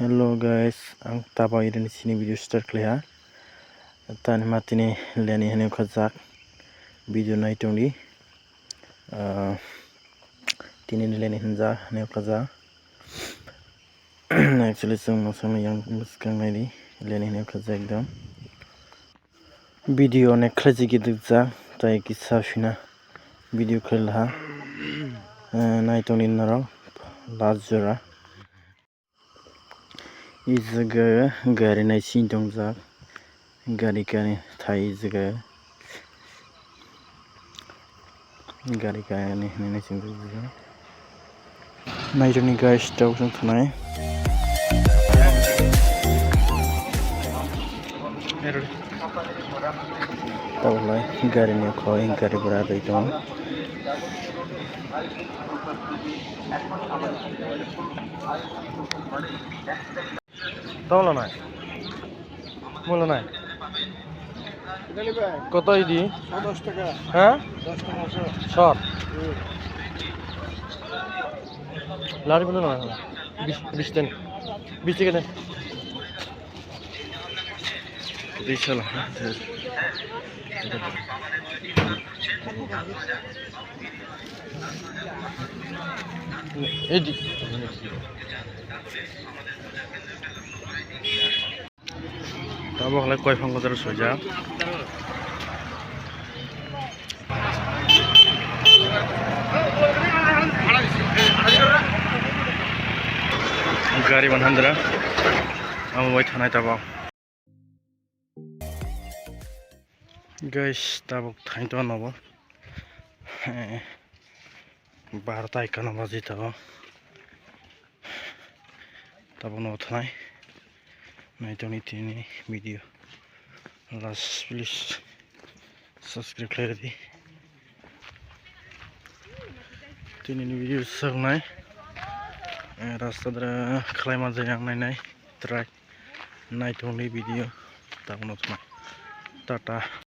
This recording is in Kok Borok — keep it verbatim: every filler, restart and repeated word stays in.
Hello guys, ang tabok irini sini video start khlaiha. Tani ma tini leni hwnwi khajak video nai tongdi. Ah, tini leni hwnjak hwnwi khajak. Actually, chwng mwsangni yang bwskang naidi leni hwnwi khajak ekdom. Video onek khlai jigidikjak, tai kisa sina video khlai laha. Eh, nai tongdi norok last jora. I jaga gari nai sing tongjak, gari kani thai i jaga. Gari kani hinwi naisingjakjak. Nairokni guys, tabuk chwng thanai. Tabuk lai gari ni khoi gari bwra rwi tongo. Tamo lanai? Mo lanai? Koto idi? Sor. Lari bolo lanai. Bis, bis den. Bis tiga den. Bisa lah. Edi. Tabok le koi phang kotor sojak. Gari manhandra. Amo bai thanai tabok. Guys, tabuk thaito nobo. Eh, barota ekano baji tabuk. Tabuk nobo thanai. Naitoni tini video. Last, please subscribe khlai di. Tini ni video saknai. Eh, rasta dra khlai manjak yang nainai. Try. Naitoni video. Tabuk no thanai. Tata.